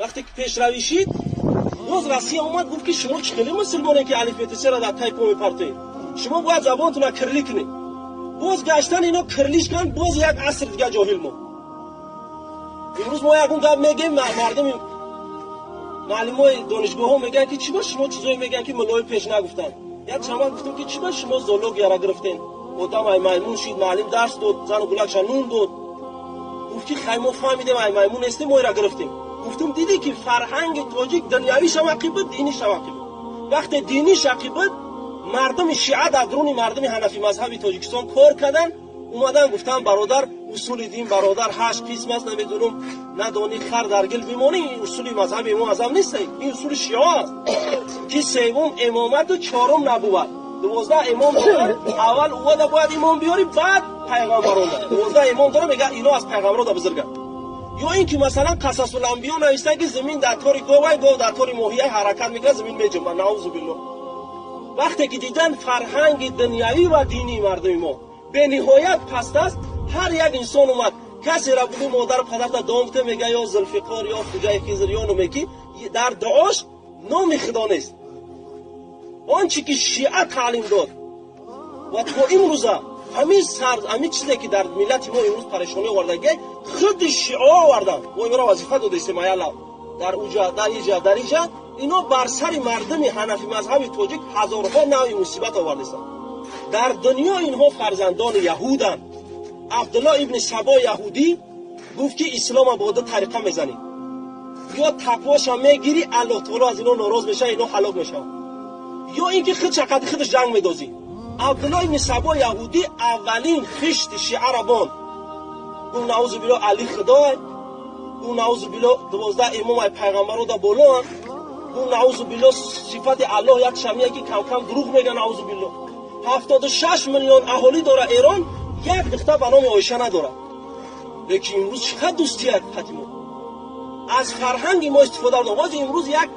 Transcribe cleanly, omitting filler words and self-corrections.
Вақте ки пешравӣ шид, боз Россия омад, гуфт, ки шумо чӣ хеле мусулмоне, ки алифбети сера дар тай по мепартоед, шумо бояд забонтона кирилӣ кунед. Боз гаштан, ино кирилиш кунанд, боз як аср дига ҷоҳил мо. Имрӯз мо ягон гап мегем, мардуми муаллимои донишгоҳҳо мегӯянд, ки чӣ ба шумо чизое мегӯянд, ки муллои пеш нагуфтанд. Як чанд вақт гуфтем, ки чӣ ба шумо зоологияра гирифтем, одам ай маймун шид, муаллим дарс дод, зану гулакша нун дод. Гуфт, ки хай, мо фаҳмидем, ай маймун нестем, мо ира гирифтем. Гуфтум, дидӣ, ки фарҳанги тоҷик дунявишам ақиб буд, динишам ақиб буд. Вақте диниш ақиб буд, мардуми шиа дар дуруни мардуми ҳанафи мазҳаби Тоҷикистон кор карданд, омадан, гуфтанд: бародар, усули дин, бародар, ҳашт қисм аст, намедонам, надонӣ, хар дар гил бимонӣ. Ин усули мазҳаби Имом Аъзам нест, ин усули шиа аст, ки севум имомату чорум набуват. 12 имом дорад. Аввал увода бояд имом биёрӣ, баъд пайғамбаронда. 12 имом дора, мега, ино аз пайғамбарода бузурганд. Ё ин ки, масалан, Қасасуламбиё навиштанд, ки замин дар тори говай, гов дар тори моҳия ҳаракат мекунад, замин меҷунбад, наузу биллоҳ. Вақте ки дидан, фарҳанги дунявӣ ва динии мардуми мо бениҳоят паст аст, ҳар як инсон омад, касера бугӯ, модару падарта дом кута, мега ё Зулфиқор, ё Хуҷаи Хизр, ё номе, ки дар дуош номи Худо нест. Он чи ки шиа таълим дод ва то имрӯза ҳамин сар, ҳамин чизе, ки дар миллати мо имрӯз парешонӣ овардагӣ, худи шиао оварданд. Мо инро вазифа додаистем, аяла дар уҷа, дар иҷа, дар иҷа, ино бар сари мардуми ҳанафи мазҳаби тоҷик ҳазорҳо навъи мусибат овардастанд. Дар дунё инҳо фарзандони яҳуданд. Абдулло ибни Сабо яҳудӣ гуфт, ки ислома бо ду тариқа мезанӣ: ё тақвоша мегирӣ, Аллоҳ таоло аз ино нороз мешавад, ино ҳалок мешаванд, ё ин ки худ шақати худаш ҷанг медозӣ. Абдулло ибни Сабо яҳудӣ аввалин хишти шиаро бонд. Гуфт: наузу билло, Али худой. Гуфт: наузу билло, 12 имомай пайғамбарода болоанд. Гуфт: наузу билло, сифати Аллоҳ як шамия, ки камкам дурӯғ мега, наузу билло. 76 миллион аҳолӣ дора Эрон, як духтар ба номи Оиша надорад. Лекин имрӯз чӣ қадр дӯстият қати мо, аз фарҳанги мо истифода бурдан. Ҳозир имрӯз як